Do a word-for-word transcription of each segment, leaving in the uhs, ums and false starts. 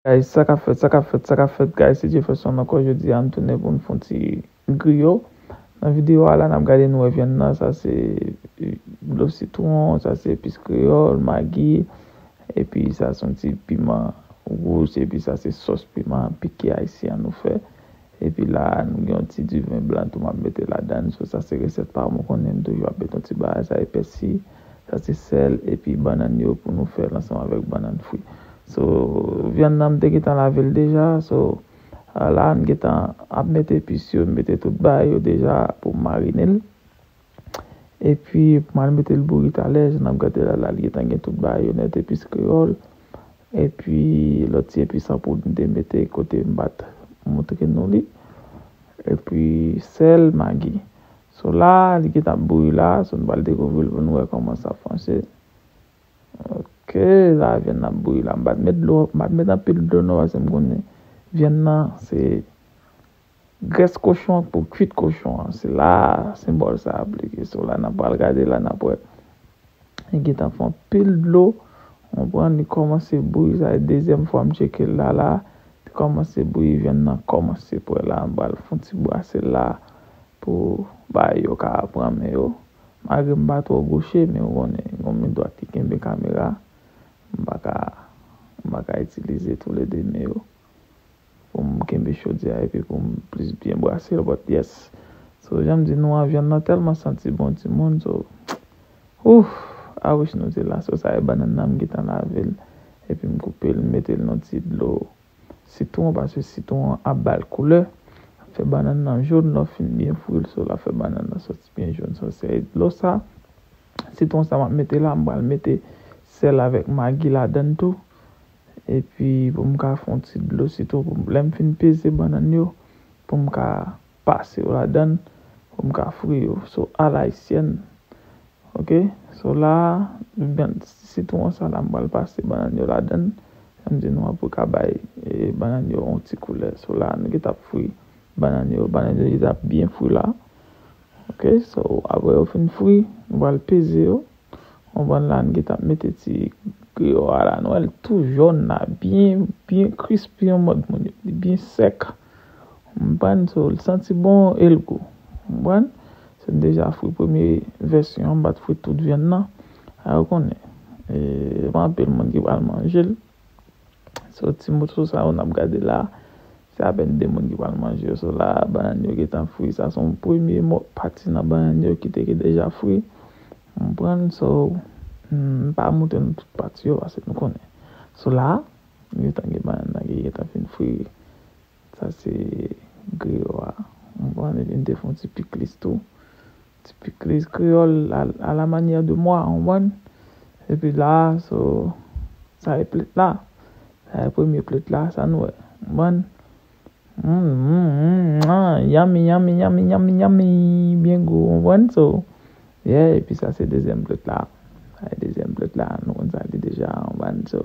Guys, sa k ap fèt, sa k ap fèt, sa k ap fèt, guys, se Jefferson ankò. Jodi a, m tounen pou m fè yon ti griyo. Nan videyo a la, n ap gade, nou wè vyann nan, sa se dlo sitwon, sa se epis kreyòl, magi, epi sa se yon ti piman wouj, epi sa se sòs piman pike ayisyen an nou fè. Epi la, nou gen yon ti diven blan tou m ap mete ladan. So, sa se resèt pa m, ou konnen m toujou ap mete yon ti bagay, sa e pèsi, sa se sèl, epi bannann yo pou nou fè l ansanm avèk bannann fri. So, vyann nan m te gentan lave l deja, so, la m gentan ap mete epis yo, m mete tout bagay yo deja pou m marine l. Epi, pou m al mete l bouyi talè, jan n ap gade la, la, li gentan gen tout bagay yo nèt, epis kreyòl. Epi, lòt ti epis an poud m te mete kote m pa t montre nou li. Epi, sèl, magi. So la, li gentan ap bouyi la, so nou pral dekouvri l pou nou wè kòman sa ap mache. Ok, la, vyann nan ap bouyi la. M pa t met dlo, m pa t met anpil dlo non, paske m konnen vyann nan, se grès kochon an pou kwit kochon an. Se la, senbòl sa aplike. So la, n ap pral gade la, n ap wè. Li gentan fè anpil dlo. Ou konprann, li kòmanse bouyi. Sa e dezyèm fwa m tcheke l la, la. Li kòmanse bouyi, vyann nan kòmanse prè la. M pral fè yon ti brase l la pou bagay yo ka pran men yo. Malgre m pa twò goche, men ou konnen, gen yon men dwat ki kenbe kamera. M pa ka, m pa ka itilize toulede men yo pou m kenbe chodyè a epi pou m plis byen brase l, but yes. So, jan m di nou an, vyann nan tèlman santi bon, timoun, so, ouf, I wish nou te la. So, sa e bannann nan, m gentan lave l, epi m koupe l, m mete l nan ti dlo sitwon, paske sitwon an ap ba l koulè, ap fè bannann nan jòn, lè w fin byen fri l, so, l ap fè bannann nan sòti byen jòn. So, se dlo sa, sitwon sa m ap mete la, m pral mete sèl avèk magi ladan l tou. Epi pou m ka fè yon ti dlo sitwon pou m, lè m fin peze bannann yo, pou m ka pase yo ladan l, pou m ka fri yo. So, alayisyèn. Ok? So la, byen, sitwon sa la, m pral pase bannann yo ladan l. Jan m di nou an, pou ka bay, e, bannann yo yon ti koulè. So la, nou gentan ap fri bannann yo. Bannann yo gentan ap byen fri la. Ok? So, apre yo fin fri, nou pral peze yo. Konprann la, n gentan ap mete ti griyo a la, nou wè l tou jòn la, byen, byen krispi an mòd moun yo di, byen sèk. Konprann, so, l santi bon e l gou. Konprann? Se m deja fri premye vèsyon an, m pa t fri tout vyann nan. A, ou konnen, e, pa anpil moun ki pral manje l. So, ti moso sa yo n ap gade la, se apèn de moun ki pral manje yo. So, la, bannann yo gentan fri. Sa se yon premye mò, pati nan bannann yo ki te, ki deja fri. Konprann? So, m pa montre nou tout pati yo, paske nou konnen. So, la, nou gentan gen bannann nan ki gentan fin fri. Sa se griyo a. Konprann? Epi m te fè yon ti pikliz tou. Ti pikliz kreyòl à, à la manière de moi, konprann? Epi la, so, sa e plèt la. Sa e premye plèt la, sa nou wè. Konprann? Mm, mm, mm, ah, yummy, yummy, yummy, yummy, yummy. Byen gou, konprann? So, yeah, epi sa se dezyèm plèt la. Sa e dezyèm plèt la, nou konn sa li deja, konprann? So,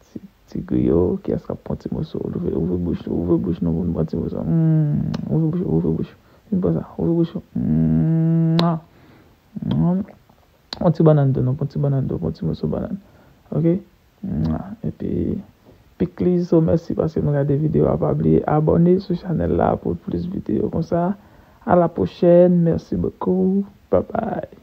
ti, ti griyo, kiyès k ap pran ti moso? Ouvri, ouvri bouch, ouvri bouch nou pou n pran ti moso. Mm, ouvri bouch, ouvri bouch. Vin pran sa, ouvri bouch ou. Mm, ah. Mm. Yon ti bannann tou, nou pran ti bannann tou, pran ti moso bannann. Ok? Mwa. Epi, pikliz, so, mèsi paske nou gade videyo a. Pa bliye abòne sou chanèl la pou plis videyo konsa. À la prochaine. Merci beaucoup. Bye bye.